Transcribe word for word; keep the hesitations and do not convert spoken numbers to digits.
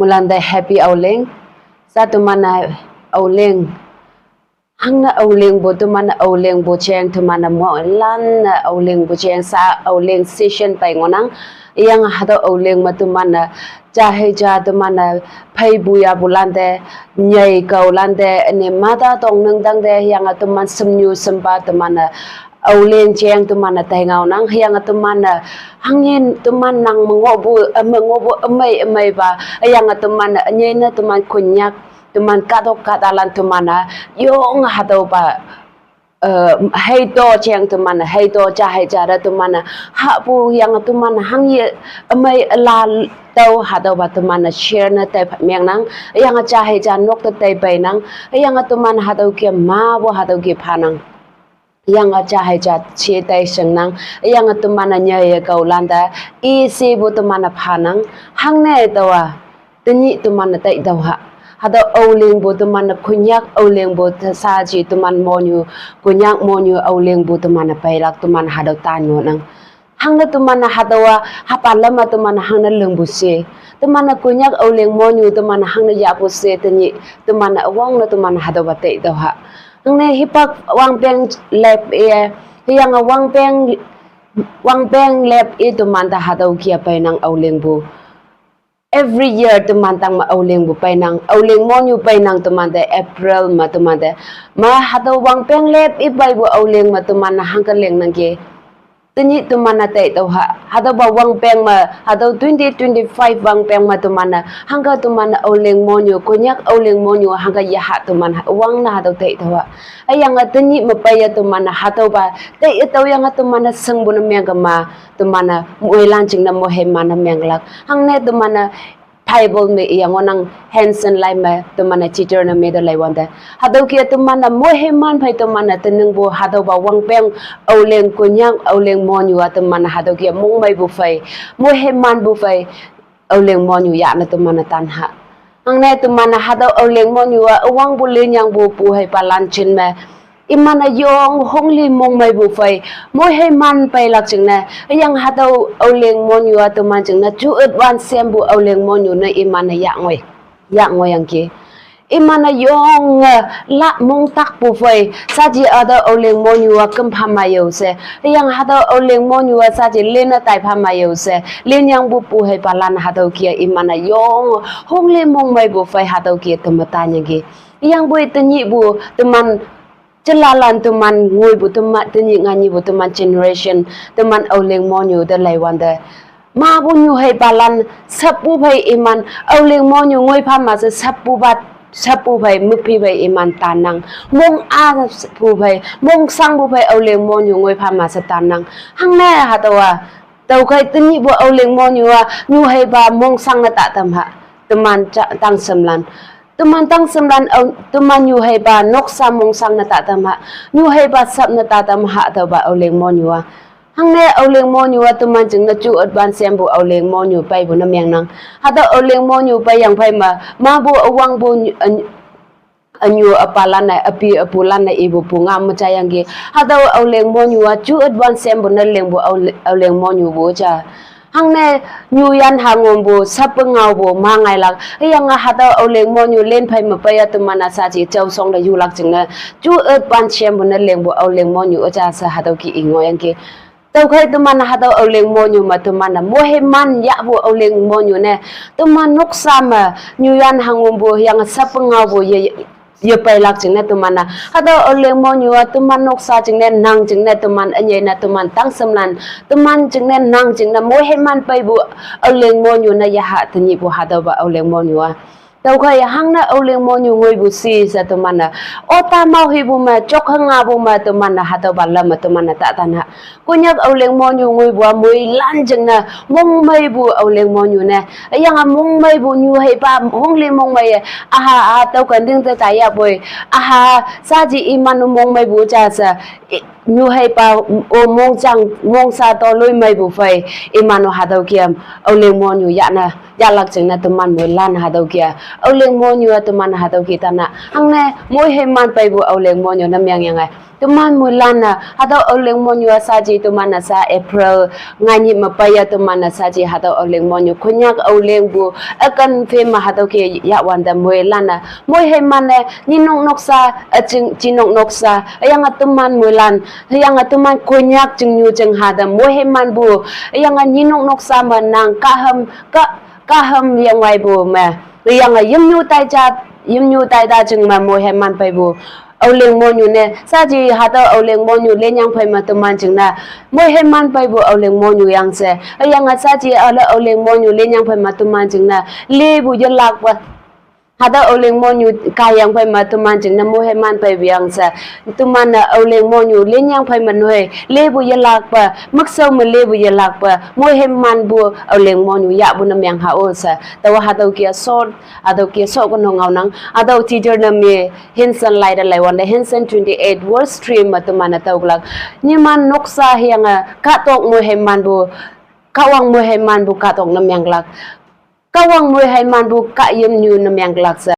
Mulan te happy Aoleang. Sa teman-e Aoleang. Hangne Aoleangpu teman-e Aoleangpu jeng teman-e moilan-e Aoleangpu jeng sa Aoleang season pei ngohnang. Hüyange hatüo Aoleang me teman-e ja hei ja teman-e pheipu yapu lante, nyei kao lante, üne mata tong ningtang te, hüyange teman semnyu sempa teman-e Aoleang jeng teman-e tai ngaonang, hüyange teman-e hangyin teman nang me ngohpu, üme ngohpu ümei ümeipa, hüyange teman-e ünyei ne teman Konyak, teman kahtok kahtalan teman-e yong hatüopa, eh, heito jeng teman-e, heito ja hei ja te teman-e, hahpu hüyange teman hangye ümei üla tüo hatüopa teman-e share ne tai mengnang, hüyange ja hei ja nok te tai peinang, hüyange teman hatüo ke mapu hatüo ke phanang. Hüyange ja hei ja je tai shingnang, hüyange teman-e nyeye kao lante, i shepu teman-e phanang, hangne taowa, tenyih teman-e tai tüo ha. Hatüo Aoleangpu teman-e Konyak Aoleangpu te sa ji teman monyu, Konyak monyu Aoleangpu teman-e peilak teman hatüo tan ngohnang. Hangne teman-e hatüowa, hapa lama teman hangne lingpu she. Teman-e Konyak Aoleang monyu teman hangne yahpu she tenyih teman-e üwangne teman hatüopa tai tüo ha. Hangne hipak wangpeng lep-e, hüyange wangpeng, wangpeng lep-e teman te hatüo kia peinang Aoleangpu. Every year teman tang me Aoleangpu peinang, Aoleang monyu peinang teman te April me teman te. Ma hatüo wangpeng lep-e peipu Aoleang me teman hangke lingnangki. Tenyih teman-e tai tüo ha, hatüopa wangpeng me, hatüo twenty twenty-five wangpeng me teman-e, hangke teman-e Aoleang monyu, Konyak Aoleang monyu, hangke yaha teman üwangne hatüo tai tüo ha. Hüyange tenyih me peiye teman-e hatüopa tai tüoyange teman-e shingpu ne mengkema, teman-e moilan jingne moiheiman ne menglak. Hangne teman-e Bible me iyangohnang Hanson lai me teman-e Deuteronomy te leiwante. Hatüo kia teman-e moiheiman phei teman-e teningpu hatüopa wangpeng Aoleang Konyak Aoleang monyu-a teman-e hatüo kia mongmeipu phei, moiheimanpu phei Aoleang monyu yahne teman-e tan ha. Hangne teman-e hatüo Aoleang monyu-a üwangpu linyangpu pu heipalan jin me iman-e yong hongli mongmeipu phei, moiheiman peilak jingne, hüyange hatüo Aoleang monyu-a teman jingne ju ütwan sempu Aoleang monyu ne iman-e yah ngoi, yah ngoiyangki. Iman-e yonge la mongtakpu phei, saji hatüo Aoleang monyu-a küm pha ma yo she, hüyange hatüo Aoleang monyu-a saji linne tai pha ma yo she, linyangpu pu heipalan hatüo kia iman-e yong hongli mongmeipu phei hatüo kia teme tanyangki. Hüyangpoi tenyihpu teman jelalan teman ngoipu teman, tenyih nganyihpu teman generation, teman Aoleang monyu te leiwante. Mapu nyu heipalan, sappu phei iman, Aoleang monyu ngoi pha ma she sappu pat, sappu phei, mükphi phei iman tannang. Mong-a pu phei, mongshangpu phei Aoleang monyu ngoi pha ma she tannang. Hangne hatüowa, tüokhei tenyihpu Aoleang monyu-a, nyu heipa mongshang ne ta tam ha. Teman ja, tangsemlan. Teman tangsemlan, ao, teman nyu heipa noksa mongshang ne ta tam ha. Nyu heipa sap ne ta tam ha, tüopa Aoleang monyu-a. Hangne Aoleang monyu-a teman jingne ju ütwan sempu Aoleang monyu peipu ne mengnang. Hatüo Aoleang monyu peiyang phei me, mapu üwangpu nyu, ün-, ünyu üpalan-e, üpi üpulan-e ipu pu ngam me jayangki. Hatüo Aoleang monyu-a ju ütwan sempu ne lingpu Aoleang, Aoleang monyu pu ja. Hangne nyuyan hangompu, sape ngaopu, ma ngailak. Hüyange hatüo Aoleang monyu len phei me peiya teman-a saji jaoshong te yulak jingne. Ju ütwan sempu ne lingpu Aoleang monyu üja she hatüo ki i ngoiyangki. Tüokhei teman hatüo Aoleang monyu me teman-e moiheiman yahpu Aoleang monyu ne. Teman noksa me nyuyan hangompu hüyange sape ngaopu ye, yepeilak jingne teman-a. Hatüo Aoleang monyu-a teman noksa jingne nang jingne teman ünyei ne teman tangsemlan. Teman jingne nang jingne moiheiman peipu Aoleang monyu ne yaha tenyihpu hatüopa Aoleang monyu-a. Tüokhei hangne Aoleang monyu ngoipu shi she teman-e. Ota mao hipu me, jok hangapu me teman-e hatüopa lam me teman-e ta tan ha. Konyak Aoleang monyu ngoipu-a moilan jingne, mongmeipu Aoleang monyu ne. Hüyange mongmeipu nyu heipa hongli mongmeiye. Aha, a, tüo kenting te taiyahpoi. Aha, saji iman mongmeipu ja she. I, nyu heipa, o mongjang, mongsa to lui meipu phei, iman-o hatüo kia, Aoling monyu yahne, yahlak jingne teman moilan hatüo kia, Aoling monyu-a teman hatüo ki tana, hangne, moi heiman peipu Aoling monyu ne mengyange. Teman moilan-e, hatüo Aoling monyu-a shaaji teman-e sha April, ngai nyih me peiya teman-e shaaji hatüo Aoling monyu, Konyak Aolingpu, üken phe me hatüo ki yahwante moilan-e, moi heiman-e, nyinok noksa, üjing jinok noksa, hüyange teman moilan, hüyange teman Konyak jingnyu jing hate, moi heimanpu, hüyange nyinok noksa me nang kaham, ka, kaham yengwaipu me, hüyange yimnyu taija, yimnyu taita jing me moi heiman peipu, Aoling monyu ne, shaaji hatüo Aoling monyu lenyang phei me teman jingne, moi heiman peipu Aoling monyu yang she, hüyange shaaji ale Aoling monyu lenyang phei me teman jingne, lepu yelakpe. Hatüo Aoling monyu kaiyang phei me teman jingne moi heiman peipu yang she. Teman-e Aoling monyu lenyang phei me noi, lepu yelakpe, mükshao me lepu yelakpe, moi heimanpu Aoling monyu yahpu ne meng ha-o she. Taowa hatüo kia short, hatüo kia short ke no ngaonang, hatüo teacher ne me Hanson laite laiwante Hanson twenty-eight verse three me teman-e tüoklak. Nyiman noksa hüyange kahtok moi heimanpu, Kahwang moi heimanpu kahtok ne menglak. Kahwang moi heimanpu kahyimnyu ne menglak she.